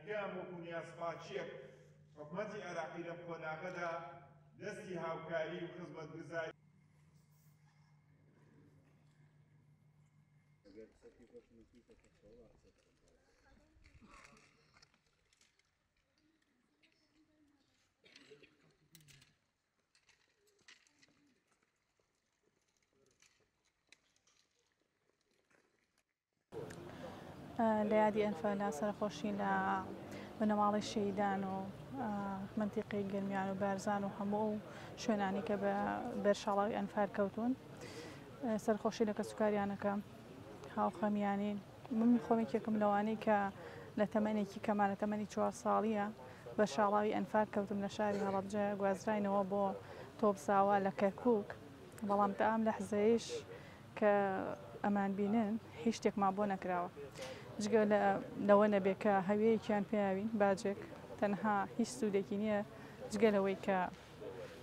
لانیکەم وەکو نیازپاکییەک حکومەتی عێراقی لەم قۆناغەدا دەستی هاوکاری و خزمەتگوزاری لە یادی ئەنفالا سەرەخۆشی لە بنەماڵەی شەهیدان و مەنتیقەی گەرمیان و بارزان و هەموو ئەو شوێنانی کە بە بەر شاڵاوی ئەنفال کەوتون سەرخۆشی لە کەسوکاریانەکەم هاوخەمیانین من خۆم یەکێکم لەوانەی کە لە تەمەنێکی کەما لە تەمەنی چوار ساڵیە بە شاڵاوی ئەنفال کەوتم لە شاری هەڵەبجە گوازراینەوە بۆ تۆپزاوا لە کەرکک بەڵام تا ئەم لەحزەیش کە ئەمان بینن هیچ شتێکمان بۆ نەکراوە جگە لە لەوە نەبێ کە هەویەکیان پیاوین باجێک تەنها هیچ سوودێکی نییە جگە لەوەی کە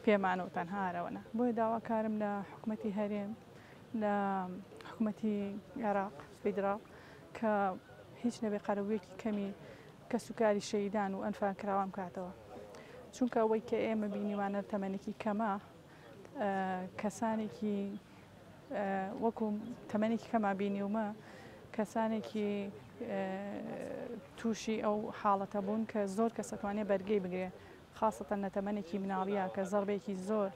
پێمانە و تەنها هەرەوەنە بۆیە داواکارم لە حکومەتی هەرێم لە حکومەتی عێراق فیدراڵ کە هیچ نەبێ قەرەبوویەکی کەمی کەسوکاری شەهیدان و ئەنفالکراوان بکاتەوە چونکە ئەوەی کە ئێمە بینیوانە تەمەنێکی کەمە کەسانێکی وەکو تەمەنێکی کەما بینیومە کەسانێکی تووشی ئەو حاڵەتە بوون کە زۆر کەس ئەتوانێت بەرگەی بگرێ خاسەتەن لە تەمەنێکی مناڵیە کە زەربێکی زۆر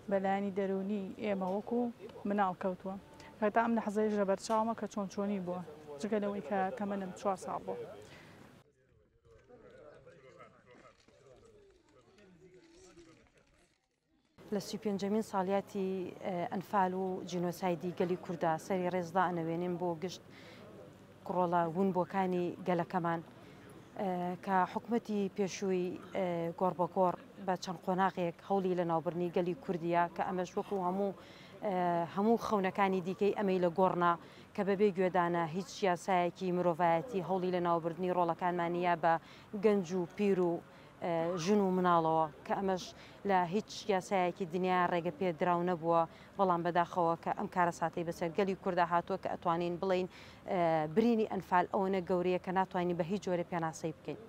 بە لایەنی دەروونی ئێمە وەکو مناڵ کەوتووە هەتا ئەم لەحزەیش لەبەرچاومە کە چۆن چۆنی بووە جگە لەوەی کە تەمەنم چوار ساڵ بووە. لە 35مین ساڵیاتی ئەنفال و جینۆسایدی گەلی کوردا سەری ڕێز دائەنەوێنین بۆ گشت ڕۆڵە ونبووەکانی گەلەکەمان کە حکومەتی پێشووی گۆڕبەگۆڕ بە چەند قۆناغێک هەوڵی لەناوبردنی گەلی کوردیە کە ئەمەش وەکو هەموو هەموو خەونەکانی دیکەی ئەمەی لە گۆڕنا کە بەبێ گوێدانە هیچ یاسایەکی مرۆڤایەتی هەوڵی لەناوبردنی ڕۆڵەکانمانیە بە گەنج و پیر و ژن و مناڵەوە کە ئەمەش لە هیچ یاسایەکی دنیا ڕێگە پێ دراو نەبووە، بەڵام بەداخەوە کە ئەم کارەساتەی بەسەر گەلی کوردا هاتووە کە ئەتوانین بڵێین برینی ئەنفال ئەوەنە گەورەیە کە ناتوانین بە هیچ جۆرێ پێناسەی بکەین.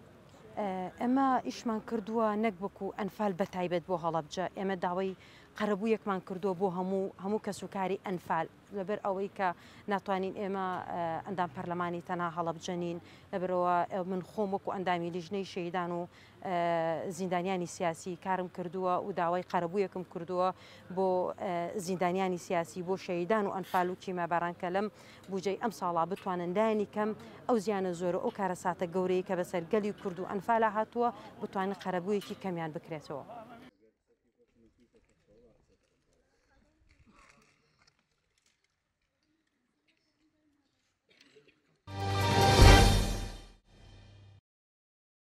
ئێمە ئیشمان کردووە نەک وەکو ئەنفال بەتایبەت بۆ هەڵەبجە، ئێمە داوای قەرەبوویەکمان کردووە بۆ هەموو هەموو کەسوکاری ئەنفال. لەبەر ئەوەی کە ناتوانین ئێمە ئەندام پەرلەمانی تەنها هەڵەبجە نین، لەبەرئەوە من خۆم وەکو ئەندامی لیژنەی شەهیدان و زیندانیانی سیاسی کارم کردووە و داوای قەرەبوویەکم کردووە بۆ زیندانیانی سیاسی بۆ شەهیدان و ئەنفال و کیمیاباران کە لەم بوجەی ئەم ساڵا بتوانن لایەنی کەم ئەو زیانە زۆر و ئەو کارەساتە گەورەی کە بەسەر گەلی کورد و ئەنفالا هاتووە بتوانن قەرەبوویەکی کەمیان بکرێتەوە.